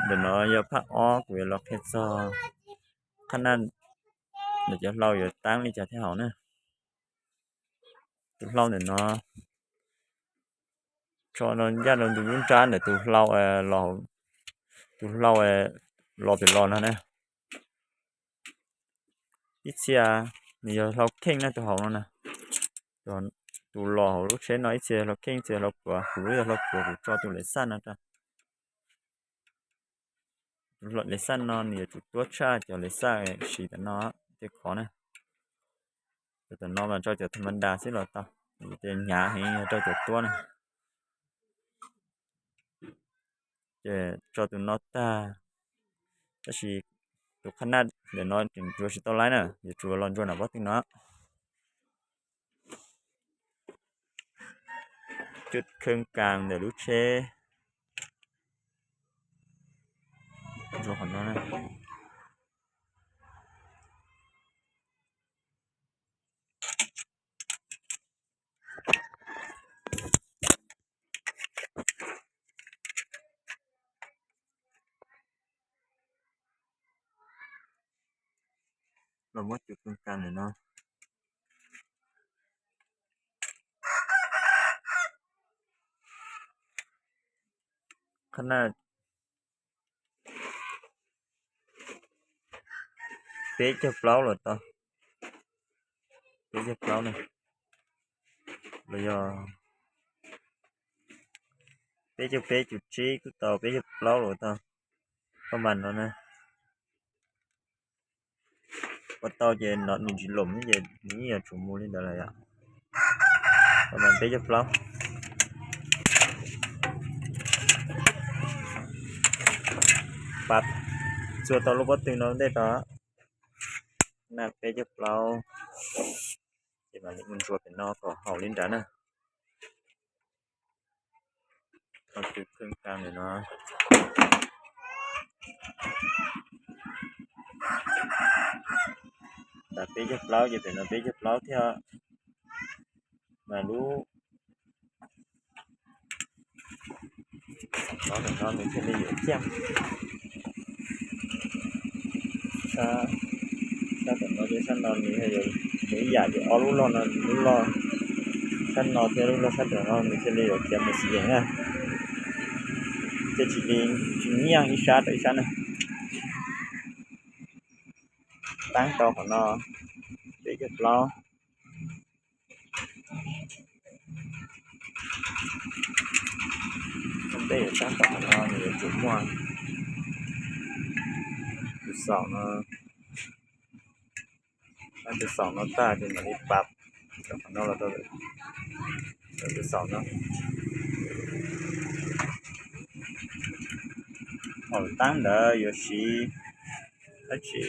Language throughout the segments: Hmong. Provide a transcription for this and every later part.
Ntawm no yog phaj ob, kuv yuav los qhia txog qhab naj ntawm cov hlau yuav taab li cas thiaj haum na. Tus hlau ntawm no tso ncaj rau tus lub nrab ntawm tus hlau, tus hlau los pem los no na. Ib txhia nws yog hlau kheej na, tus hauv no na. Tus los hauv lub tsheb no ib txhia hlau kheej, ib txhia hlau puav, kuv lub yog hlau puav, kuv tso tus lev xaj no rau. Lev xaj no nws yuav tsum tuab tshaj cov lev xaj siv tam no tej qhov na. Cov tam no mas rau cov tha ma da xwb los tau, ces hnyav heev yog rau cov tuab na. Ces tso tus no tag, tab sis tus qhab naj ntawm no tseem ntsuas tsis tau laib na, yuav tsum los ntsuas nram pob tw no. Cub khee kas ntawm lub tsheb, ntsuas qhov no. Los muab cub khee kas ntawm no. Qhab naj peb caug plaub los tau, peb caug plaub na, los yog peb caug peb, caug tsib kuj tau, peb caug plaub los tau. Koj mas no na, ua tau ces no nws tsis lom ces nws yeej yuav tsum mus li ntawd lawm yom. Koj mas peb caug plaub. Pab txua tau lub pob tw no ntej tso. Naj peb caug plaub, ces mam li mus ntsuas pem no kom haum li nrad na. Cub khee kas ntawm no, tas peb caug plaub ces pem no peb caug plaub thiab. Mas lub no nws thiaj li yuav ciaj. Sab tom no thiab sab no nws yog ib yam ces ob lub log no, lub log sab no thiab lub log sab tom no nws thiaj li yuav khiav mus xim yees na. Thiaj tsis li, tsis nyiaj ib sab rau ib sab na. Taab rau qhov no peb caug plaub. Ntej yuav taab tom qhov no nws yuav tsum muaj tus xaum no, tus xaum no tag ces mam li pab rau qhov no los rau tus xaum no. Thaum taab ntawd yuav siv dab tsi?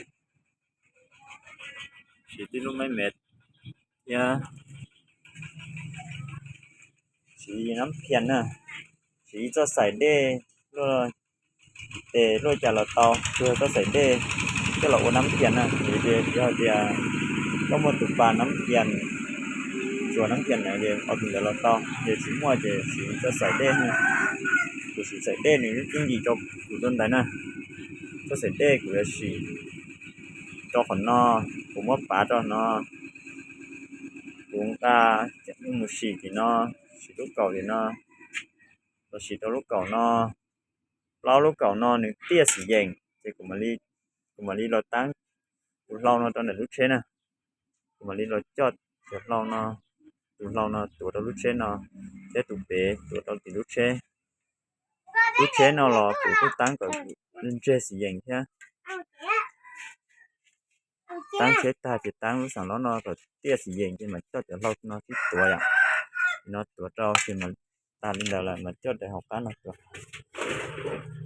Siv tib lub mej mev thiab siv nab phias na, siv ib txoj xaim dej luaj tes luaj cas los tau, tsuas yog txoj xaim dej coj los ua nab phias na. Yog tias koj muaj tus pas nab phias, tsuas nab phias na ces ua tus ntawd los tau, yog tsis muaj ces siv txoj xaim dej na. Kuv siv xaim dej nws lub tib nkim rau kuv rau ntawd na. Txoj xaim dej kuv yuav siv rau qhov no, kuv muab pav rau no, kuv nqa coj mus sim tim no, sim lub kaum tim no, los sim rau lub kaum no. Plaub lub kaum no nws tiaj xim yees ces kuv mam li los taab tus hlau no rau ntawm lub tsheb na. Kuv mam li los coj tus hlau no, tus hlau no tuav rau lub tsheb no, thiab tus pem tuav rau tim lub tsheb. Lub tsheb no los kuv kuj taab kom ntseg xim yees thiab. Taab tsheb tag ces taab lub xaam lob no kom tiaj xim yees ces mas coj cov hlau no tib tuav yom. Ces no tuav rau ces mas tag li ntawd lawm mas coj daim hauv qab no tuav,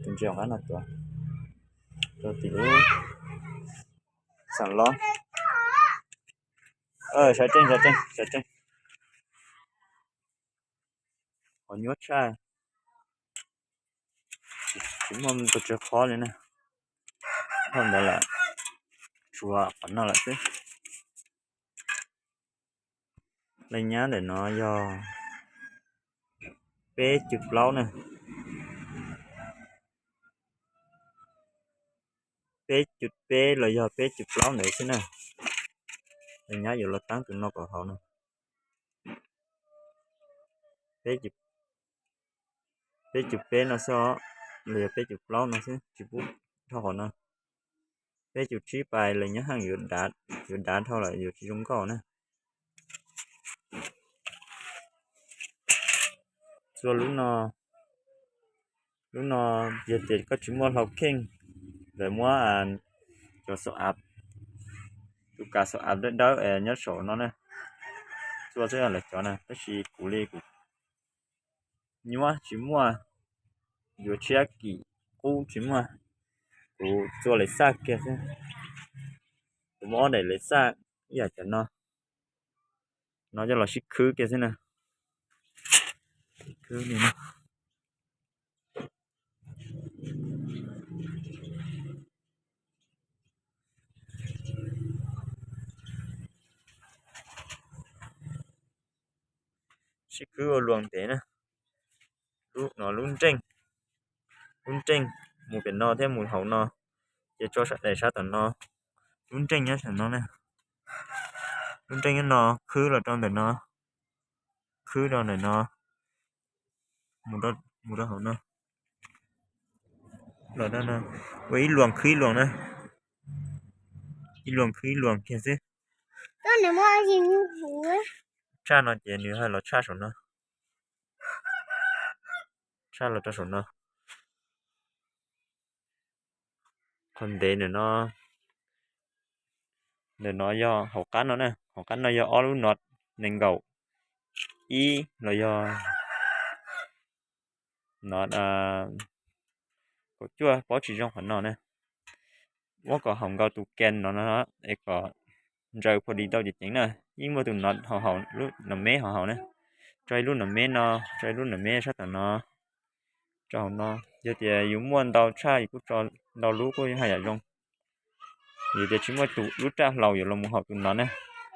tus ntsis hauv qab no tuav rau tim lub xaam lob. Sawv tsees, sawv tsees, sawv tsees. Qhov nyuaj tshaj, tsis muaj tus tsawg qhov li na. Dhau ntawd lawm, tshuav qhov no lawm xwb. Laj nyab ntawm no yog peb caug plaub na. peb caug peb los yog peb caug plaub ntawd xwb na. Nyab yuav los taab tus no kom haum no. Peb caug peb no xwb os, los yog peb caug plaub no xwb, tsis pub dhau qhov no. Peb caug tsib pais los nyab heej yuav dav dhau lawm, yuav tsis zoo nkauj na. Txua lub no, lub no yog tias koj tsis muaj hlau kheej, lawv muab cov xaum av, tus kav xaum av dawb dawb nyob saum no na, txua xwb lawv cov na, tab sis kuv li kuv nyuaj tsis muaj, yuav tshiab kim qub tsis muaj, kuv txua lawv xaj kiag xwb. Kuv muab ob daim lawv xaj ib yam cov no, no coj los sib khwb kiag xwb na. Sib khwb ua luag ntev na. Lub no lub nreej, lub nreej mus pem no thiab mus hauv no, ces tso daim sab tom no, lub nreej nyob tom no na. Lub nreej nyob no khwb los rau ntawm no, khwb rau ntawm no, mus rau hauv no, los ua ib luag khwb ib luag na, ib luag khwb ib luag kiag xwb. Tshaj no ces nws ho los tshaj saum no, tshaj los rau saum no. Qhov ntev ntawm no, ntawm no yog hauv qab no na, hauv qab no yog ob lub no, nees nkaum ib los yog no, kaum cuaj, paub tsis zoo qhov no na. Muab kom haum nkaus tus ken no no es kom ntsaws pha di tau ceev ceev na. Yeej muaj tus no haum haum, lub no meb haum haum na. Tso ib lub no meb no, tso ib lub no meb sab tom no, tso hauv no. Yog tias yus muaj ntau tshaj yus kuj tso ntau lub kuj haj yam zoo. Yog tias tsis muaj tus lub raj hlau yuav los mus haum tus no na,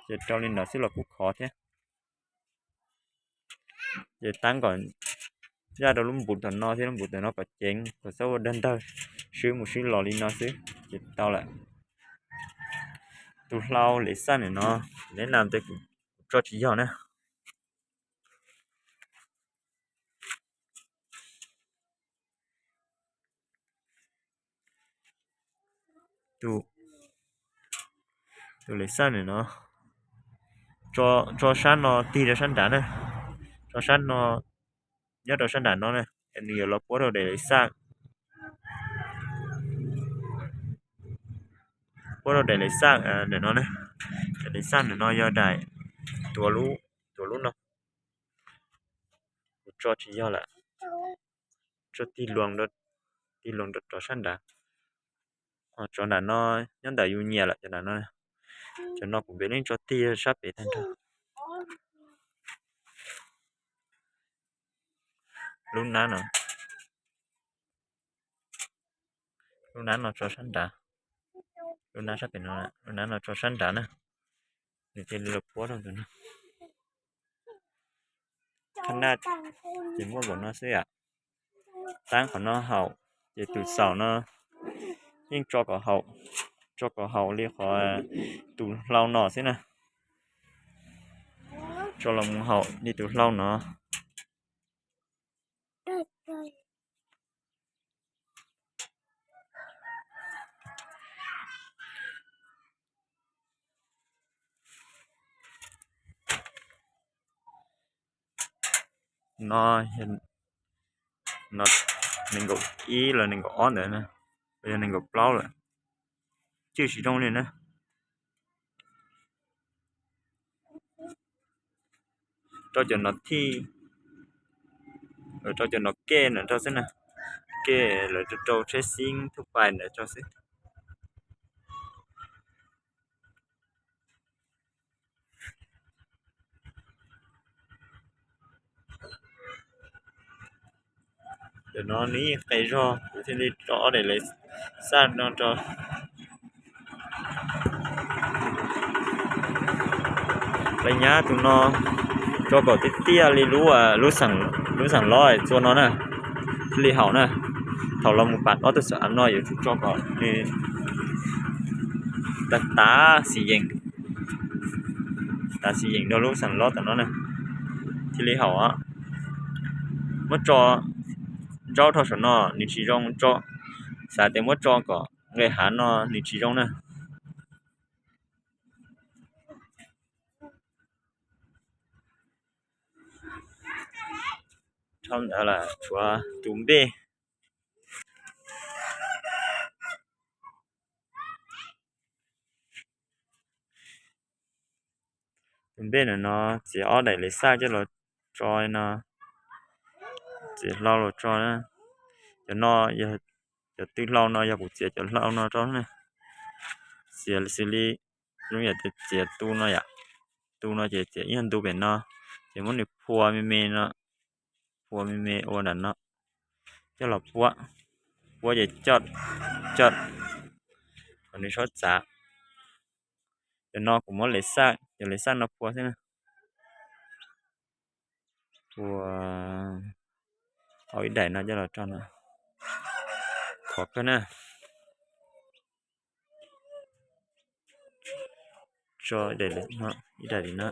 ces rau li no xwb los kuj khov thiab. Ces taab kom zaj rau lub npuv tom no thiab lub npuv tom no kom ceev, kom txhob ua dag ntawg, swb mus swb los li no xwb ces tau lawm. Tus hlau lev xaj ntawm no, lev nas tes kuv tso tsis yog na. Tus lev xaj ntawm no, tso sab no tig rau sab nrad na, tso sab no nyob rau sab nrad no na, nws yuav los puab rau daim lev xaj, puab rau daim lev xaj ntawm no na. Daim lev xaj ntawm no yog daim tuav lub, tuav lub no, kuv tso tsis yog lawm, tso tig luas, tig luas rau sab nrad. Ho tsov nram no nyob ntawm yus nyiam lawm cov nram no. Cov no kuv npem leej tso tig sab pem tag nrho. Lub nab no, lub nab no tso sab nrad, lub nab sab pem no, lub nab no tso sab nrad na. Nws thiaj li los puab rau ntawm no. Thaj naj ces muaj npaum no xwb yom. Taab qhov no haum, ces tus xaum no yeej tso kom haum, tso kom haum li qhov tus hlau no xwb na. Tso los mus haum li tus hlau no. No, no nees nkaum ib los nees nkaum ob ntawd na, los yog nees nkaum plaub lawm, cwj tsis zoo li na. Rau cov no thij, rau cov no kej ntawd rau xwb na, kej lawv rau tsheb xib thub pais ntawd rau xwb. Cov no nws yeej qes zog, kuv thiaj li tso ob daim lawv xaj no rau. Lawv nyab tus no tso kom tiaj tiaj li lub, lub xeem lob txua no na, thiaj li haum na. Thaum los mus pam ob tug xeem av no yuav tsum tso kom nws Tav tav xim yeem, tav xim yeem rau lub xeem lob tom no na, thiaj li haum. Muab tso ntsaub rau saum no nws tsis zoo tso, xav tias muab tso kom nqes hav no nws tsis zoo na. Tshuav tus npej, tus npej no no txiav ob daim lej xaj coj los tso no, txiav hlau los tso. Cov no, cov tw hlau no yog kuv txiav cov hlau no rau na. Txiav xws li zoo yam tias txiav tu no yom, tu no ces txiav ib ntu pem no, ces muab nws phua me me no, phua me me ua nram no, coj los puab, puab ces coj, coj kom nws txhob txav. Cov no kuv muab lej xaj, cov lej xaj no phua xwb na. Phua tau ib daim no coj los rau no, khov kawg na. Tso ib daim li no.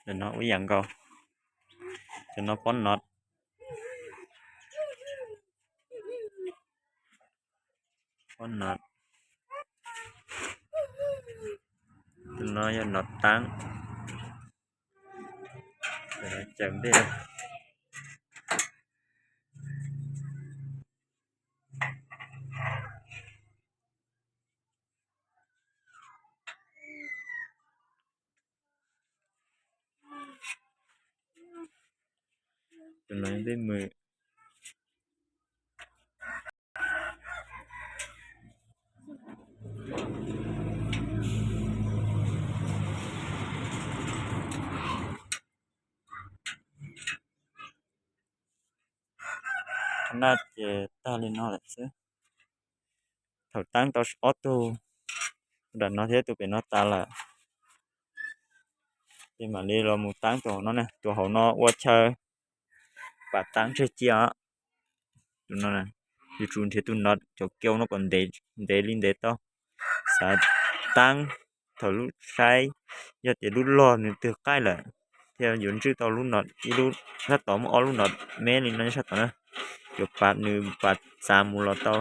Ntawm no ua ib yam nkaus, cov no pob nod, pob nod, tus no yog nod taab, caws npej. Tus no npej mws. Naj ces tag li no lawm xwb. Thaum taab tau ob tug, nram no thiab tus pem no tas lawm, ces mam li los mus taab tus hauv no na. Tus hauv no ua chaw pam taab tseg cia os. Tus no, yuav tsum nrhiav tus nod cov kiau no kom ntev li ntev tau. Xav taab thaum lub saib, yog tias lub log nws twg qaij lawm, thiaj yuav ntswj tau lub nod ib lub, sab tod muaj ob lub nod me li no nyob sab tod na, yuav pam nws pam txav mus los tau.